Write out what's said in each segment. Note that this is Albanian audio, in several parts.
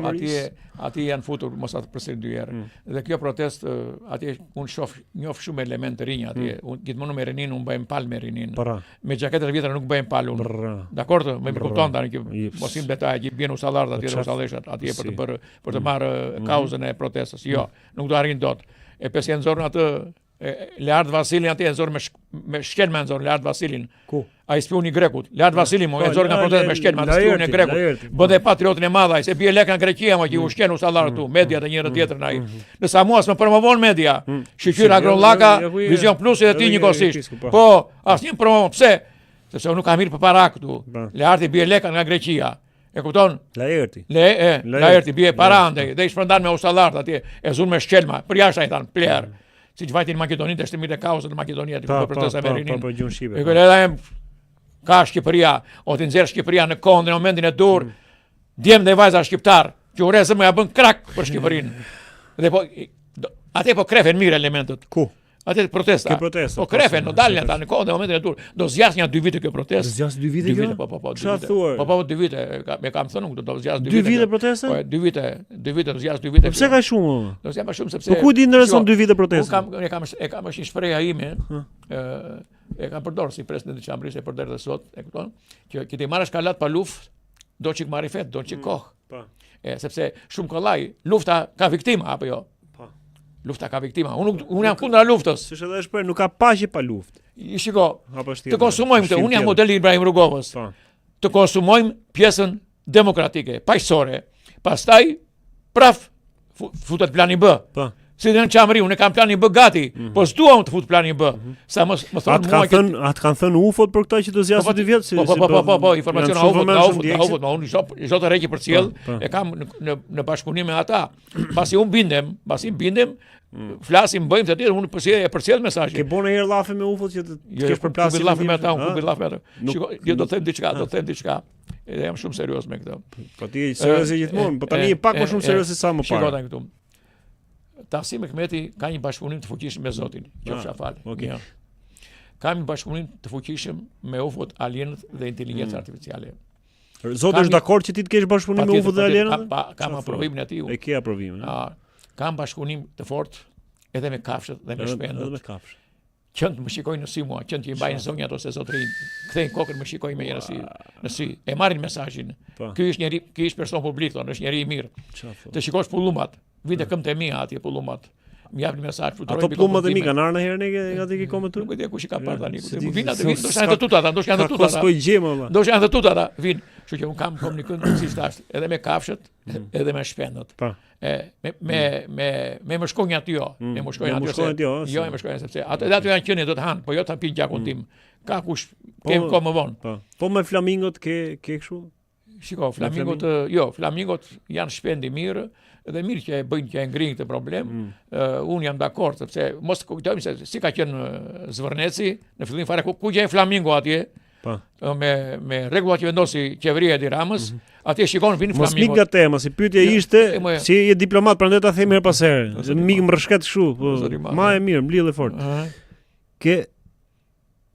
Atje atje janë futur mos atë përsëri dy herë. Mm. Dhe kjo protestë atje unë shoh njoh shumë elementë të rinj atje. Mm. Unë gjithmonë me rinin unë bëhem palë me rinin. Pra. Me xhaketën e vjetra nuk bëhem palë unë. Dakord, më më kupton tani që mos im detaj që bien ustallarët atje po ustallishat atje për të bërë për të mm. marrë mm. kauzën e protestës. Jo, mm. nuk do arrin dot. E pse e nxorën atë Leart Vasilin atje e nxorën me me shkelma e nxorën Leart Vasilin. Ku? Ai spiuni i grekut. Leart Vasilin mo e nxorën nga po, protesta me shkelma atë spiunin e grekut. Po. Bënte patriotin e madh ai se bie lekë nga Greqia mo që mm. ushqen ustallarët këtu, mm. media të njëra mm. tjetrën ai. Ndërsa mua s'më promovon media. Shyqyr Agron Llaka, Vizion Plus dhe ti njëkohësisht. Po, po asnjë promovon. Pse? Sepse unë nuk kam mirë për para këtu. Learti bie lekë nga Greqia. E kupton? Laerti. Le, e, Laerti bie para andej dhe i shpërndan me ustallarët atje, e zunë me shkelma, përjashta i thanë, plehrë. Mm. Siç vajti në Maqedoni, të shtimit e kauzën në Maqedoni aty ku protesta me rinin. Po, po, gjuhën shqipe. E po. edhe ka Shqipëria, o t'i nxjerr Shqipëria në kohën dhe në momentin e duhur. Mm. Djem dhe vajza shqiptar, që u rezë më ja bën krak për Shqipërinë. Dhe po atje po krefen mirë elementët. Ku? Atë protesta. Kjo protesta. Po krefen, do dalin ata në kohë në momentin e duhur. Do zgjas një dy vite kjo protestë. Do zgjas dy vite kjo? Po po po. Çfarë thua? Po po dy vite, e kam thënë unë, do zgjas dy vite. Dy vite protesta? Po dy vite, dy vite do zgjas dy vite. Po pse kaq shumë? Do zgjas më shumë sepse Po kujt i intereson dy vite protesta? Unë kam e kam e kam është një shprehja ime. Ë e kam përdorur si president i Çamërisë e përdor edhe sot, e kupton? Që që t'i marrësh kalat pa luftë, do çik marifet, do çik mm, kohë. Po. E sepse shumë kollaj, lufta ka viktima apo jo? Po. Lufta ka viktima. Unë nuk unë jam kundra luftës. Siç edhe është nuk ka paqe pa luftë. I shiko. Të konsumojmë këtë. Unë jam modeli i Ibrahim Rugovës. Po. Të konsumojmë pjesën demokratike, paqësore. Pastaj prapë futet plani B. Po. Si në Çamëri, unë kam planin B gati, mm -hmm. po s'dua unë të fut planin B. Mm -hmm. Sa mos më thonë mua që atë kanë thënë UFO-t për këtë që do zgjasë po, po, dy vjet si Po po po po po, po informacion nga UFO, nga UFO, nga UFO, unë çdo çdo të re që përcjell, po, po. e kam në në, në bashkëpunim me ata. Pasi unë bindem, pasi bindem, mm. flasim, bëjmë të tjerë, unë përcjell e përcjell mesazhin. Ke bërë ndonjëherë llafe me UFO që të jo, jo, kesh përplasje me llafe me ata, unë ku llafe me ata. Shiko, jo do të them diçka, do të them diçka. Edhe jam shumë serioz me këtë. Po ti je serioz gjithmonë, po tani je pak më shumë serioz se sa më parë. Shiko tani këtu. Tahsim Mehmeti ka një bashkëpunim të fuqishëm me Zotin, qofsha ah, fal. Okej. Okay. Ka një bashkëpunim të fuqishëm me UFO-t, alienët dhe inteligjencën mm. artificiale. Zoti është dakord që ti të kesh bashkëpunim me UFO-t dhe alienët? Kam, kam aprovimin e tij. E ke aprovimin. Ah, kam bashkëpunim të fortë edhe me kafshët dhe me shpendët. Edhe me kafshët. Qentë më shikojnë në sy mua, qentë që i mbajnë zonjat ose zotërinjtë, kthejnë kokën më shikojnë me në sy, në sy, e marrin mesazhin. Po. Ky është njeri, ky është person publik, thonë, është njeri i mirë. Të shikosh pëllumbat, vijnë te këmbët e mia atje pëllumbat. Më japin mesazh, fluturojnë. Ato pëllumbat e mi kanë ardhur ndonjëherë ne nga ti ke komentuar? Nuk e di kush i ka parë tani. Vijnë atë vijnë, ndoshta janë të tuta ata, ndoshta janë të tuta ata. Po i gjejmë valla. Ndoshta janë të tuta ata, vijnë. Kështu që un kam komunikim siç thashë, edhe me kafshët, mm. edhe me shpendët. Po. E, me me mm. me me mushkonjat jo, mm. me mushkonjat jo. Me jo, jo, me mushkonjat sepse ato edhe ato janë qenie do të hanë, po jo ta pinë gjakun mm. tim. Ka kush po, kem kohë më vonë. Po. Po me flamingot ke ke kështu? Shiko, flamingot, jo, flamingot janë shpend i mirë dhe mirë që e bëjnë që e ngrinë këtë problem. Mm. Uh, unë jam dakord sepse mos kujtojmë se si ka qenë Zvërneci në fillim fare ku ku gjen flamingo atje, Po. Me me rregullat që vendosi qeveria e Edi Ramës, mm -hmm. atje shikon vijnë flamingot. Mos m'ik nga tema, si pyetja jo, ishte, e, si je diplomat, prandaj ta them herë pas here. Se m'ik më rrëshqet kështu, po. Ma e mirë, mblidhe fort. Uh -huh. Ke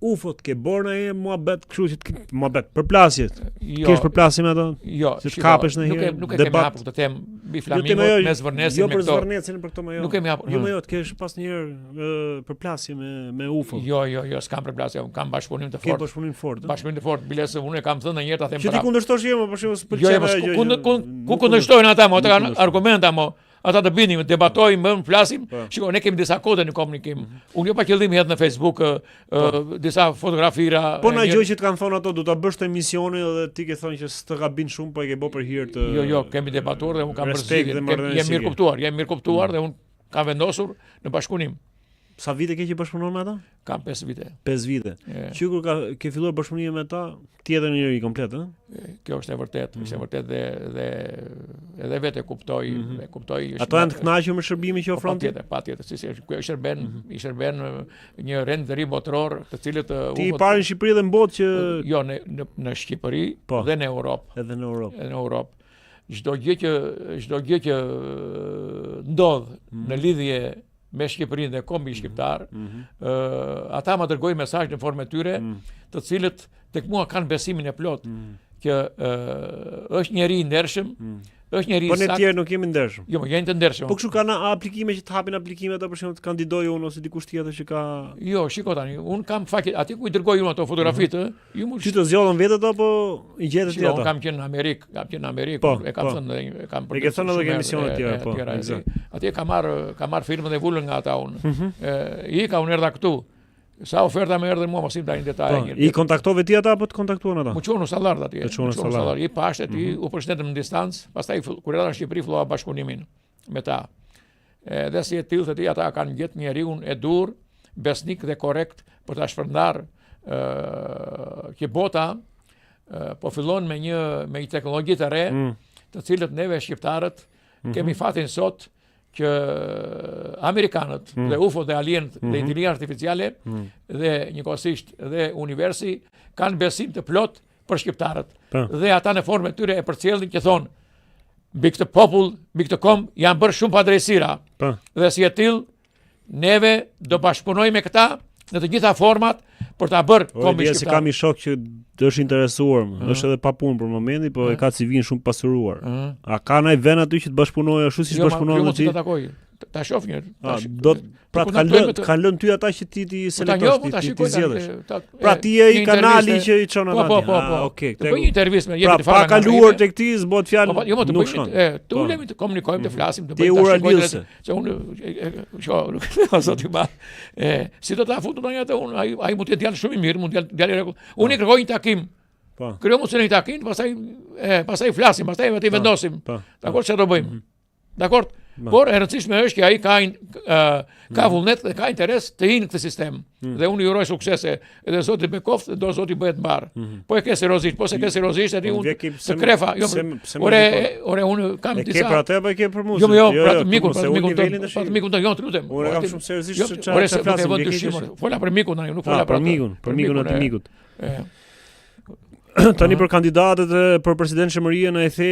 UFO-t ke bërë ndonjë muhabet kështu që të muhabet përplasje. Jo, Kesh përplasje me ato? Jo, si të kapesh në herë. Nuk e nuk e kemi hapur këtë temë mbi jo, flamingot jo, me Zvërnecin jo me këto. Jo për Zvërnecin për këto më jo. Nuk kemi hapur. Jo, më jo, të kesh pas një herë përplasje me me UFO. Jo, jo, jo, s'kam përplasje, unë kam bashkëpunim të fortë. Ke bashkëpunim të fortë? Bashkëpunim të fortë, biles unë e kam thënë ndonjëherë ta them prapë. Që ti kundërshtosh jo, për shembull, s'pëlqen jo, jo, ku ku ku kundërshtojnë ata, mo, ata kanë argumenta, mo. Ata të bindim, debatojmë, më flasim. Po. Shiko, ne kemi disa kode në komunikim. Mm -hmm. Unë jo pa qëllim hedh në Facebook po. disa fotografira. Po në gjë që të kanë thonë ato, do ta bësh të emisioni dhe ti ke thonë që s'të ka bind shumë, po e ke bë për hir të Jo, jo, kemi debatuar dhe unë kam përzgjidhjen. Jam mirë kuptuar, jam mirë kuptuar mm. dhe unë Kam vendosur në bashkëpunim. Sa vite ke që bashkëpunon me ata? Kam 5 vite. 5 vite. Që kur ka ke filluar bashkëpunimin me ta, tjetër njeri komplet, ë? Kjo është e vërtetë, mm. është e mhm. vërtetë dhe dhe edhe vetë e kuptoj, mm -hmm. e kuptoj. Ato janë të kënaqur me shërbimin që po, ofron ti? Patjetër, patjetër, si si kjo i shërben, mm -hmm. i shërben një rend të ri botëror, të cilët Ti i pari në Shqipëri dhe në botë që jo në në, në Shqipëri po, dhe në Europë. Edhe në Europë. Edhe në Europë. Çdo gjë që çdo gjë që ndodh mm. në lidhje me Shqipërinë dhe kombin mm. shqiptar, mm -hmm. uh, ata më dërgojnë mesazh në formën e tyre, mm. të cilët tek mua kanë besimin e plotë mm. që uh, është njeri i ndershëm, mm. Është njeri Po ne të tjerë nuk jemi ndershëm. Jo, jeni të ndershëm. Po kështu kanë aplikime që të hapin aplikimet apo për shembull të kandidoj unë ose dikush tjetër që ka Jo, shiko tani, unë kam faqe aty ku i dërgoj unë ato fotografitë, mm -hmm. ju mund të zgjodhën vetë ato apo i gjetët ti ato? Unë kam qenë në Amerikë, kam qenë në Amerikë, po, e kam po. thënë e kam për. E ke thënë edhe në emisione të tjera, po. Atje kam marr kam marr firmën dhe vulën nga ata unë. Mm -hmm. E ika unë erdha këtu. Sa oferta më erdhën mua, mos hyjmë tani në detaje. Po, i kontaktove ti ata apo të kontaktuan ata? Më çuan ustallarët atje. Të çuan ustallarët. I pashë aty, mm -hmm. u përshëndetëm në distancë, pastaj kur erdha në Shqipëri fillova bashkëpunimin me ta. Edhe si e tillë të ti ata kanë gjetë njeriun e duhur, besnik dhe korrekt për ta shpërndarë ë që bota ë, po fillon me një me një teknologji të re, mm. të cilët neve shqiptarët mm -hmm. kemi fatin sot që amerikanët mm. dhe UFO dhe alienët mm -hmm. dhe mhm. inteligjenca artificiale mm. dhe njëkohësisht dhe universi kanë besim të plotë për shqiptarët. Po. Dhe ata në formën e tyre e përcjellin që thonë mbi këtë popull, mbi këtë komb janë bërë shumë padrejtësira. Po. Dhe si e tillë neve do bashkëpunojmë me këta në të gjitha format për ta bërë kombin shqiptar. Se kam një shok që është interesuar, mm. është edhe pa punë për momentin, po mm. e ka CV-n shumë pasuruar. Mm. A ka ndonjë vend aty që të bashkëpunojë ashtu siç jo, bashkëpunon me ty? Jo, ta takoj. Ta shoh një. Ta do pra të kanë lënë, kanë lënë ty ata që ti t'i po selektosh, ti t'i zgjedhësh. Pra ti je i kanali që i çon ata. Po, po, po. po. Okej. Të bëj një intervistë me pra, jepet fara. Pa kaluar tek ti, s'bëhet fjalë. Po, jo, të bëj, të po. ulemi të komunikojmë, të mhm. flasim, të bëjmë ta shikojmë. Se unë, sho, nuk e o zoti ma. E, si do ta futu ndonjë atë unë, ai ai mund të jetë djalë shumë i mirë, mund të jetë djalë i rregullt. Unë i kërkoj një takim. Po. Kërkoj mos një takim, pastaj e, pastaj flasim, pastaj aty po, vendosim. Po. Dakor, çfarë do bëjmë? Mhm. Dakor. Po. Por e rëndësishme është që ai ka ka mhm. vullnet dhe ka interes të hyjë në këtë sistem. Mm. Dhe unë i uroj suksese edhe Zoti bekoftë, do Zoti bëhet mbarë. Mm -hmm. Po e ke seriozisht, po s'e ke seriozisht edhe unë të krefa, jo. Ore, ore unë kam disa. E ke për atë apo e ke për mua? Jo, jo, jo, për atë mikun, për atë mikun tonë, për atë mikun tonë, jo, të lutem. Unë kam shumë seriozisht jo, se çfarë çfarë flasim, ore, dyshim, fola për mikun tani, nuk fola për mikun, për mikun atë mikut. Tani për kandidatët për president Çamërie na e the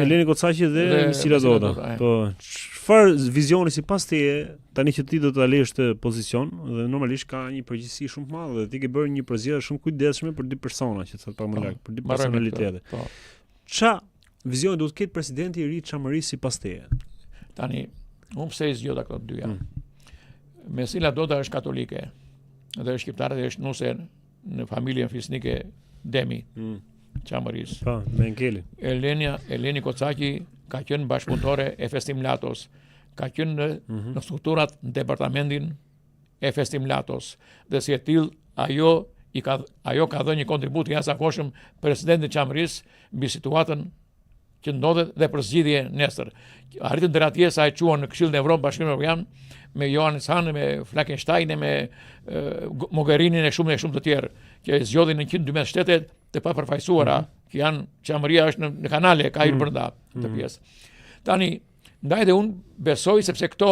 Eleni Kocaqi dhe Mesila Doda. Po, çfarë vizioni sipas teje tani që ti do ta lësh këtë pozicion dhe normalisht ka një përgjegjësi shumë të madhe dhe ti ke bërë një përzgjedhje shumë kujdesshme për dy persona që thotë pak më po, lart, për dy personalitete. Po. Ça vizioni duhet të ketë presidenti i ri i Çamërisë sipas teje? Tani, unë pse i zgjodha këto dyja? Hmm. Mesila Doda është katolike dhe është shqiptare dhe është nuse në familjen fisnike Demi. Mm. Çamërisë. Po, me Enkelin. Elenia, Eleni Kocaqi ka qenë bashkëpunëtore e Festim Latos. Ka qenë në, mm -hmm. në strukturat në departamentin e Festim Latos. Dhe si e tillë, ajo i ka ajo ka dhënë një kontribut të jashtëzakonshëm presidentit të Çamërisë mbi situatën që ndodhet dhe për zgjidhje nesër. Arritën deri atje sa e çuan në Këshillin e Evropës, Bashkimin Evropian me Johannes Hahn, me Fleckenstein, me Mogherinin e shumë e shumë të tjerë që e zgjodhin në 112 shtete të papërfaqësuara, mm -hmm. që janë Çamëria është në, në kanale, ka hyrë mm -hmm. brenda të mhm. pjesë. Tani, ndaj dhe unë besoj sepse këto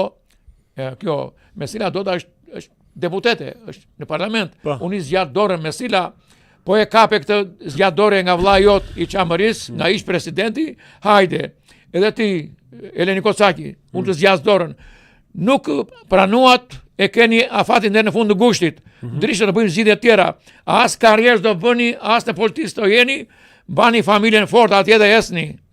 e, kjo Mesila Doda është është deputete, është në parlament. Po. Unë i zgjat dorën Mesila, po e kape këtë zgjat dore nga vllai jot i Çamërisë, mm. nga ish presidenti, hajde. Edhe ti Eleni Kocaqi, mm. unë të zgjas dorën. Nuk pranuat e keni afatin deri në fund të gushtit. Mm -hmm. Ndryshe do bëjmë zgjidhje të tjera. As karrierë do bëni, as në politikë do jeni, mbani familjen fort atje dhe ecni.